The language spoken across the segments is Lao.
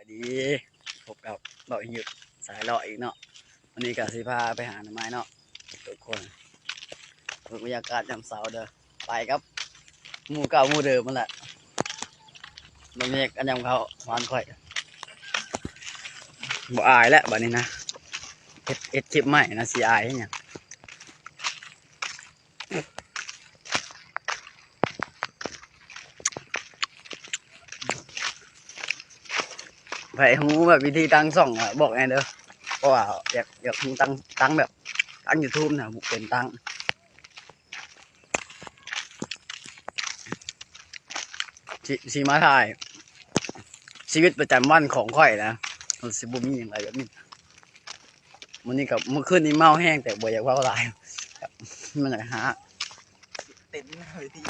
ດີ ພົບກັບບ່າວອີກ ສາຍເລາະອີກເນາະ. ວັນນີ້ກໍຊິພາໄປຫາໜໍ່ໄມ້ເນາະທຸກຄົນ. ເບິ່ງບັນຍາກາດຍາມເຊົ້າເດີ ໄປກັບໝູ່ເກົ່າໝູ່ເດີມຫັ້ນແຫຼະ. ບັນຍາກາດຍາມເຊົ້າບ້ານຂ້ອຍ ບໍ່ອາຍແລ້ວບັດນີ້ນະ. ເຮັດ ເຮັດຄລິບໃໝ່ນະ ຊິອາຍເຮັດຫຍັງ? ໃຜຮູ້ແບບວິທີຕັ້ງຊ່ອງ ອະ ບອກແດ່ເດີ ເພາະວ່າຢາກ ຢາກຮູ້ຕັ້ງ ຕັ້ງແບບ ຕັ້ງຢູທູບນະ ບໍ່ເປັນຕັ້ງ. ຊິ ຊິມາຖ່າຍຊີວິດປະຈຳວັນຂອງຂ້ອຍນະ ມັນຊິບໍ່ມີຫຍັງຫຼາຍແບບນີ້. ມື້ນີ້ກໍ ມື້ຄືນນີ້ເມົາແຮງ ແຕ່ບໍ່ຢາກເວົ້າຫຼາຍ ມັນຢາກຫາ ເຕັນເວທີ.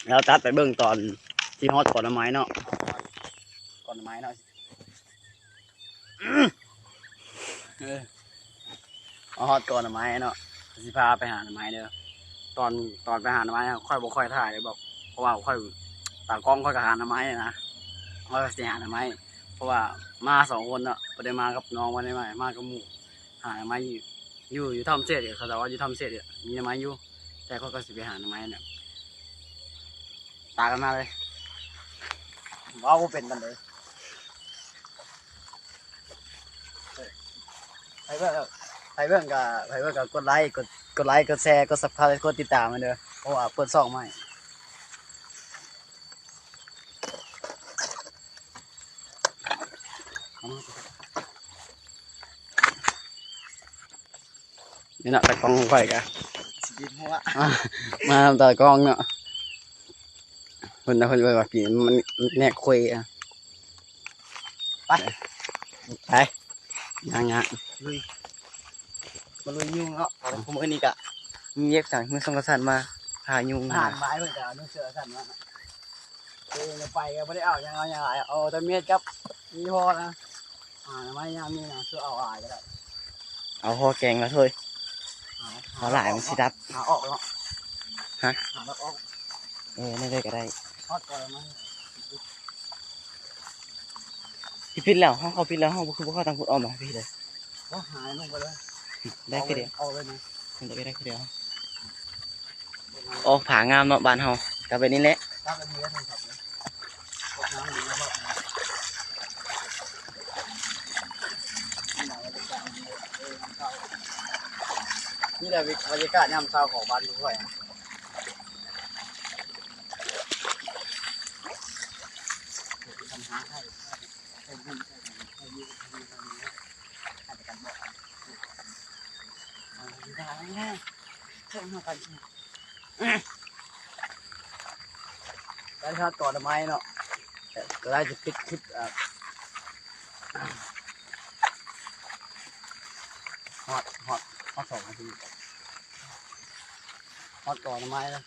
ແລ້ວຕັດໄປເບິ່ງຕອນທີ່ຮອດກອໜໍ່ໄມ້ເນາະ ກອໜໍ່ໄມ້ເນາະ. ເອີ ມາຮອດກອໜໍ່ໄມ້ເນາະ ຊິພາໄປຫາໜໍ່ໄມ້ເດີ. ຕອນ ຕອນໄປຫາໜໍ່ໄມ້ ຂ້ອຍບໍ່ຄ່ອຍຖ່າຍເລີຍບອກ ເພາະວ່າຂ້ອຍ ຕາກ້ອງຂ້ອຍກໍຫາໜໍ່ໄມ້ນະ ຂ້ອຍກໍຊິຫາໜໍ່ໄມ້ ເພາະວ່າມາສອງຄົນເນາະ ບໍ່ໄດ້ມາກັບນ້ອງ ບໍ່ໄດ້ມາ ມາກັບໝູ່ ຫາໜໍ່ໄມ້ຢູ່ ຢູ່ ຢູ່ຖ້ຳເສດ ເຂົາເຈົ້າວ່າຢູ່ຖ້ຳເສດມີໜໍ່ໄມ້ຢູ່ ແຕ່ຂ້ອຍກໍຊິໄປຫາໜໍ່ໄມ້ນະ. ຕາມກັນມາເລີຍ ເວົ້າບໍ່ເປັນປານໃດ. ໃຜເບິ່ງ ໃຜເບິ່ງກໍ ໃຜເບິ່ງກໍກົດໄລ ກົດ ກົດໄລ ກົດແຊ ກົດຊັບສະໄຄຣບ ກົດຕິດຕາມໃຫ້ເດີ ເພາະວ່າເປີດຊ່ອງໃໝ່. ນີ້ເນາະ ຕາກ້ອງຂ້ອຍກະ ຊິບິນຫົວ ມານຳຕາກ້ອງເນາະ. ເພິ່ນນະ ເພິ່ນວ່າປີນີ້ມັນແນກຄຸຍອະ ໄປ ໄປ ຍ່າງໆ ລຸຍ ມາລຸຍຍຸງເນາະ. ມື້ນີ້ກະມີວຽກສັງ ມື້ສົງກະສັນມາຫາຍຸງ ຫາ ຫາໄມ້ ເພິ່ນກະເອົາເສື້ອສັນມາ. ເອີ ໄປກໍບໍ່ໄດ້ເອົາຫຍັງ ເອົາຫຍັງຫຼາຍ ເອົາແຕ່ເມັດກັບມີພໍນະ. ຫາໜໍ່ໄມ້ຍາມນີ້ນະ ຄືເອົາຫຼາຍກໍໄດ້ ເອົາພໍແກງລະເທີຍ ຫາ ເອົາຫຼາຍມັນຊິດັບ ຫາອອກເນາະ. ຮະ ຫາອອກ ເອີ ແນວໃດກໍໄດ້ ຮອດກ່ອນມັນ ຊິປິດແລ້ວ ເຮົາເຂົ້າປິດແລ້ວ ເຮົາຄືບໍ່ເຂົ້າທາງພຸ້ນ ອ້ອມມາພີ້ເລີຍ ບໍ່ຫາລົງໄປເລີຍ ໄດ້ຄືດຽວ ອອກເລີຍນະ ມັນໄດ້ ໄດ້ຄືດຽວ. ໂອ້ ຜາງາມເນາະບ້ານເຮົາ ກໍແບບນີ້ແຫຼະ ນີ້ແຫຼະ ບັນຍາກາດຍາມເຊົ້າຂອງບ້ານຂ້ອຍ. ໄດ້ຮອດກອໜໍ່ໄມ້ເນາະ ກໍໄດ້ຈະປິດຄລິບ ເອີ ຮອດ ຮອດ ຮອດສອງນາທີ ຮອດກອໜໍ່ໄມ້ແລ້ວ.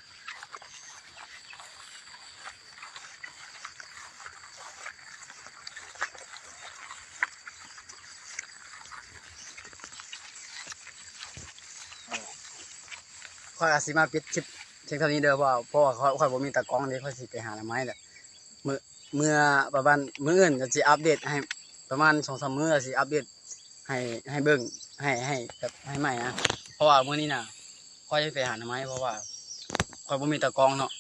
ຂ້ອຍອາດຊິມາປິດຄລິບພຽງເທົ່ານີ້ເດີ ເພາະວ່າ ເພາະວ່າຂ້ອຍ ຂ້ອຍບໍ່ມີຕາກ້ອງເດ້ ຂ້ອຍຊິໄປຫາໜໍ່ໄມ້ແຫຼະ. ມື້ ເມື່ອປະມານມື້ອື່ນກໍຊິອັບເດດໃຫ້ ປະມານສອງສາມມື້ກໍຊິອັບເດດໃຫ້ ໃຫ້ເບິ່ງ ໃຫ້ ໃຫ້ແບບໃຫ້ໃໝ່ນະ ເພາະວ່າມື້ນີ້ນະ ຂ້ອຍໄປຫາໜໍ່ໄມ້ ເພາະວ່າຂ້ອຍບໍ່ມີຕາກ້ອງເນາະ